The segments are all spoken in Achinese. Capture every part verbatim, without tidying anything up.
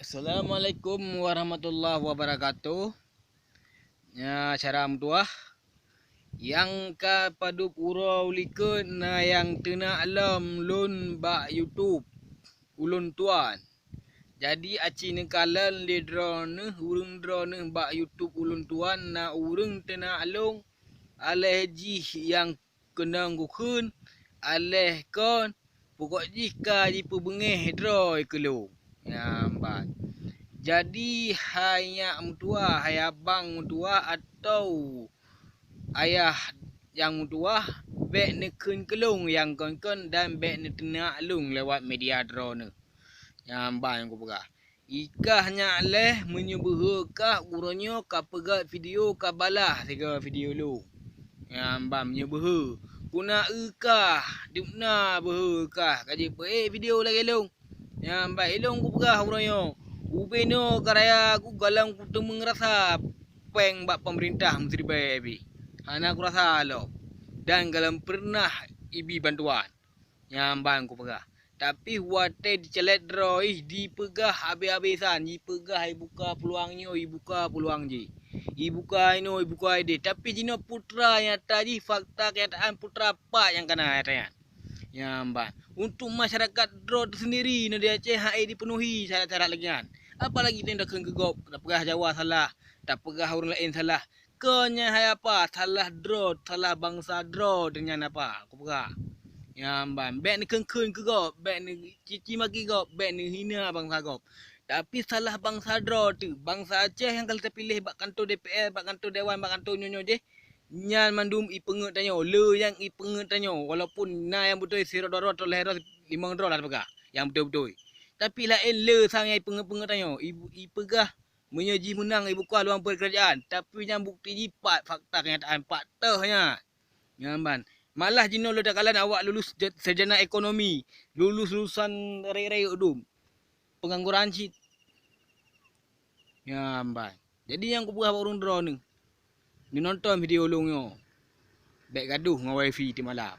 Assalamualaikum warahmatullahi wabarakatuh. Nyan syedara meutuah, nyang ka padub uroe likot na nyang teunak lom lôn bak YouTube ulôn tuan. Jadi aci neukalon lé droeneuh, ureuëng droeneuh bak YouTube ulôn tuan na ureuëng teunak lôn, aléh jih nyang keunong kukheun, aléh kon, pokok jih ka jipeubeungéh droe keu lôn. Nyan ban. Jadi hai nyak meutuah, hai abang meutuah atau ayah nyang meutuah, bék neukheun keu lôn nyang kon-kon dan bék neuteunak lôn lewat media droeneuh. Nyan ban nyang kupeugah. Ikah nyak leh meunyoe beuhe kah uroe nyoe ka peugah video ka balah sigoe video lôn. Nyan ban meunyoe beuhe. Kuna eu kah, dubna beuhe kah ka jipeuék video lagée lôn. Nyan ban ilôn kupeugah uroe nyoe. Ubenoe karaya ku galom kuteumeung rasa péng bak pemerintah meusiribée pih. Hana kurasa lom. Dan galom peureunah ibi bantuan. Nyan ban kupeugah. Tapi watée jicalek droe jih jipeugah habéh-habésan, jipeugah ibuka peuluang nyoe, ibuka peuluang jih. Ibuka inoe, ibuka ideh. Tapi jinoe putra nyata jih fakta kenyataan putra pat nyang kana nyata nyan. Nyan ban. Untuk masyarakat droe teusendiri inoe di Aceh hana jipeunuhi syarat-syarat lagée nyan. Apalagi tanyoe takheun keu gob, tapeugah Jawa salah, tapeugah ureuëng laén salah. Kon nyan hai apa, salah droe, salah bansa droe nyan apa, kupeugah. Nyan ban, bék neukheun-kheun keu gob, bék neucici maki gob, bék neuhina bansa gob. Tapi salah bansa droe teuh, bansa Aceh nyang ka lheueh tapiléh bak kantô D P R, bak kantô dewan, bak kantô nyoe-nyoe jih, nyan mandum ipeungeut tanyoe, le nyang ipeungeut tanyoe, walaupun na nyang beutôi sidroe dua droe, lhée droe, limong droe lah tapeugah, nyang beutôi-beutôi. Tapi laén le sang nyang ipeungeut-peungeut tanyoe, ibu-, ipeugah meunyoe jih meunang ibuka luang peukeurjaan, tapi nyan bukti jih pat fakta kenyataan pat teuh nyan. Nyan ban. Malah jinoe lôn takalon awak lulus sarjana ekonomi, lulus lulusan rayeuk-rayeuk dum. Peungangguran cit. Nyan ban. Jadi nyang kupeugah bak ureuëng droeneuh, neunonton video lôn nyoe. Bék gadoh ngon wifi tieb malam.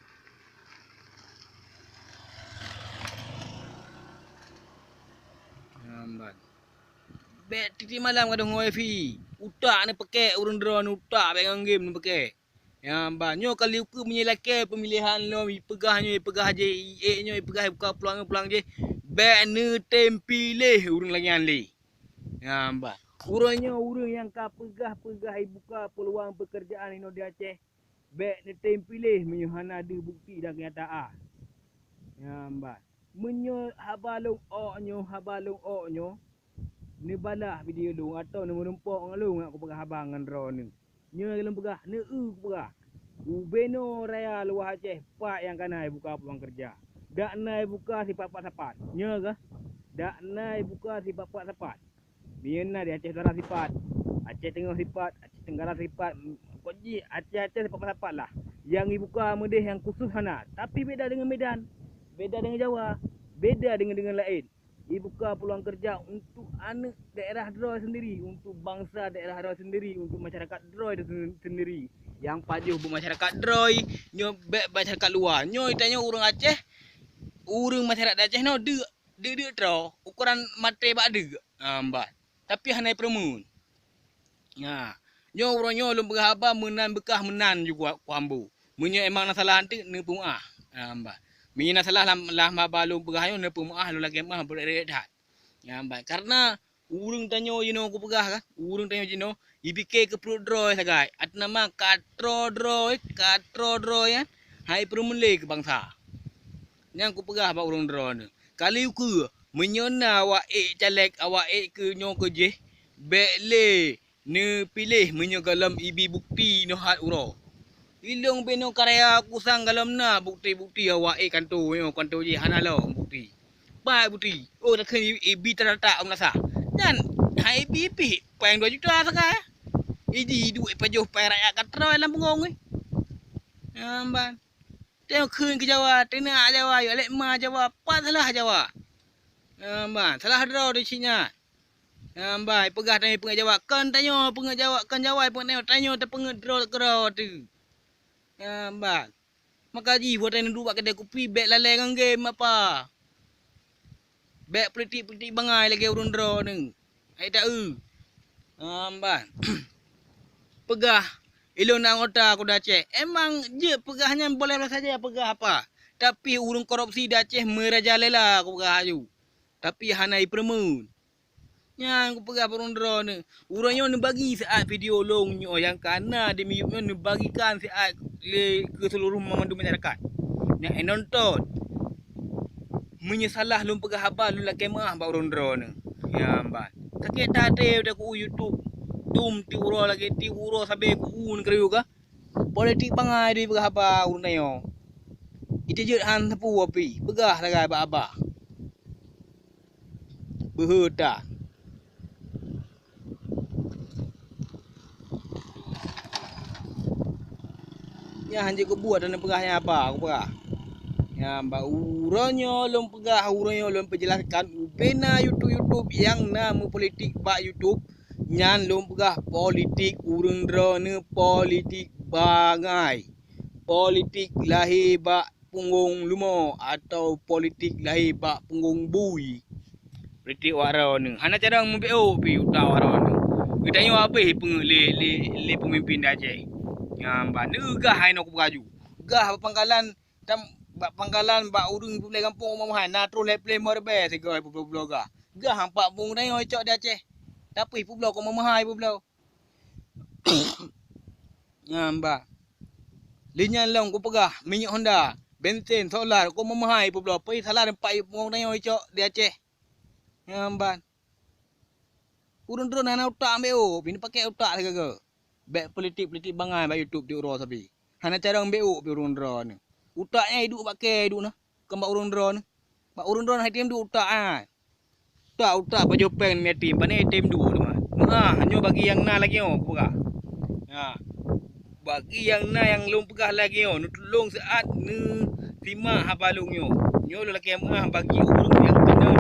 Nyan ban. Bék tieb-tieb malam gadoh ngon wifi. Utak neupeukek ureuëng droeneuh, utak bék ngon game neupeukek. Nyan ban. Nyoe kali ukeue meunyoe lakée pemilihan lom, ipeugah nyoe, ipeugah jih, iék nyoe, ipeugah ibuka peuluang, peuluang jih. Bék neutem piléh ureuëng lagée nyan lé. Nyan ban. Uroe nyoe ureuëng nyang ka peugah-peugah ibuka peuluang peukeurjaan inoe di Aceh, bék neutem piléh meunyoe hana deuh bukti dan kenyataan. Nyan ban. Meunyoe haba lôn ôk nyoe, haba lôn ôk nyoe, neubalah video lôn atawa neumeurumpok ngon lôn ngat kupeugah haba ngon droeneuh. Nyoe lôn peugah, neu-eu kupeugah. Gubernur Raya Luwah Aceh pat nyang kana ibuka peuluang keureuja. Dak na ibuka sipat-pat sapat. Nyoe keuh. Dak na ibuka sipat-pat sapat. Meunyoe na di Aceh Utara sipat, Aceh Teungoh sipat, Aceh Tenggara sipat, pokok jih Aceh-Aceh sipat-pat sapat lah. Nyang ibuka meudeh nyang khusus hana, tapi beda deungon Medan, beda deungon Jawa, beda deungon-deungon laén. Ibuka peuluang keureuja untuk aneuëk daerah droe sendiri, untuk bansa daerah droe sendiri, untuk masyarakat droe sen-, sendiri. Nyang pajoh buet masyarakat droe, nyoe bék masyarakat luwa. Nyoe tanyoe ureuëng Aceh, ureuëng masyarakat Aceh nyoe deuk, deuk-deuk troe, ukoran maté bak deuk. Ha, mban. Tapi hana ipeureumeun. Ha, nyoe uroe nyoe lôn peugah haba meunan beukah meunan ju ku, ku ambo. Meunyoe emang na salah anteuk, neupeumeuáh. Ha, mban. Meunyoe na salah lam, lam haba lôn peugah nyoe, neupeumeuáh lôn lagée meuáh beureuek-reuek that. Ha, mban. Karena ureuëng tanyoe jinoe kupeugah kan, ureuëng tanyoe jinoe, jipike keu pruet droe sagai. Ateueh nama ka troe droe, ka troe droe nyan, hai peureumeun lé keu bansa. Nyang kupeugah bak ureuëng droeneuh, kali ukeue, meunyoe na awak ék caleg, awak ék keu nyoe keu jih, bék lé neupiléh meunyoe gohlom ibi bukti nyoe hat uroe. Ilôn binoe karya kusang gohlom na bukti-bukti awak ék kantô nyoe kantô jih hana lom bukti. Pat bukti? Oh, takheun ibi tanda-tanda meunasah. Nyan hai ibi pih péng dua juta sagai. Idi duek pajoh péng rakyat ka troe lam beungong nyoe. Nyan ban. Teuh kheun keu Jawa, teunak Jawa, yue lek ma Jawa, pat salah Jawa. Nyan ban, salah droe di cit nyan. Nyan ban, peugah tanyoe peungeut Jawa, kon tanyoe peungeut Jawa, kon Jawa peungeut tanyoe, tanyoe tapeungeut droe keudroe teuh. Nyan ban. Maka jih watée neuduek bak keudée kupi bék lalée ngon game apa. Bèk politik-politik bangai lagèe ureueng droeneuh. Hai ta-eu. Amban. Peugah, ilôn anggota Kuda Aceh. Emang jeuet peugah nyan boleh-boleh saja peugah apa. Tapi ureueng korupsi di Aceh merajalela kupeugah laju. Tapi hana ipeureumeun. Nyan kupeugah bak ureueng droeneuh. Uroe nyoe neubagi siat video lôn nyoe nyang ka na di miyueb nyoe neubagikan siat lé keu seuluruh mandum masyarakat nyang nonton. Meunyoe salah lôn peugah haba, lôn lakèe meu'ah bak ureueng droeneuh. Nyan ban. Sakét até watèe ku YouTube. Dum tiep uroe lagèe tiep uroe sabé ku-u nanggroe ka. Politik bangai di peugah haba ureueng tanyoe. Ita jeuet han sapeue pih, peugah sagai bak haba. Beuhe ta. Nyan han jeuet keu buet dan peugah nyan haba, kupeugah. Nyan bak uroe nyoe lôn peugah, uroe nyoe lôn peujelaskan ubena YouTube-YouTube nyang na meupolitik bak YouTube. Nyan lôn peugah politik ureueng droeneuh politik bangai, politik lahé bak punggong leumo atau politik lahé bak punggong bui. Politik awak droeneuh hana carông meubeuôk pih utak awak droeneuh. Geutanyoe habéh peungeuet lé, lé, lé peumimpin di Aceh. Nyan ban neupeugah hai nyoe kupeugah ju. Gah bak pangkalan, tam, bak pangkalan bak ureueng peureulèe gampông Uma Mahai na troh lhèe plèh meuribèe sigoe peubloe-bloe gah. Gah ampat bung tanyoe icok di Aceh. Tapi peubloe keu Uma Mahai peubloe. Nyan ban. Lé nyan lom kupeugah, minyeuk Honda, bensin, solar, keu Uma Mahai peubloe, pih salah teumpat punggong tanyoe icok di Aceh. Nyan ban. Ureueng droeneuh hana utak ambek oh, pih neupakèk utak sigoe. Bèk politik-politik bangai bak YouTube tiep uroe sabe. Hana carông ambek oh pih ureueng droeneuh. Utak nyan iduek bak kèe iduek na, kon bak ureueng droeneuh. Bak ureueng droeneuh hai tem duek utak nyan. Utak, utak pajoh pèng yatim, pane tem duek teuma. Meu'ah, nyoe bagi nyang na lagèe nyoe kupeugah. Ha. Bagi nyang na nyang lôn peugah lagèe nyoe, neutulông siat neusimak haba lôn nyoe. Nyoe lôn lakèe meu'ah bagi ureueng nyang keunong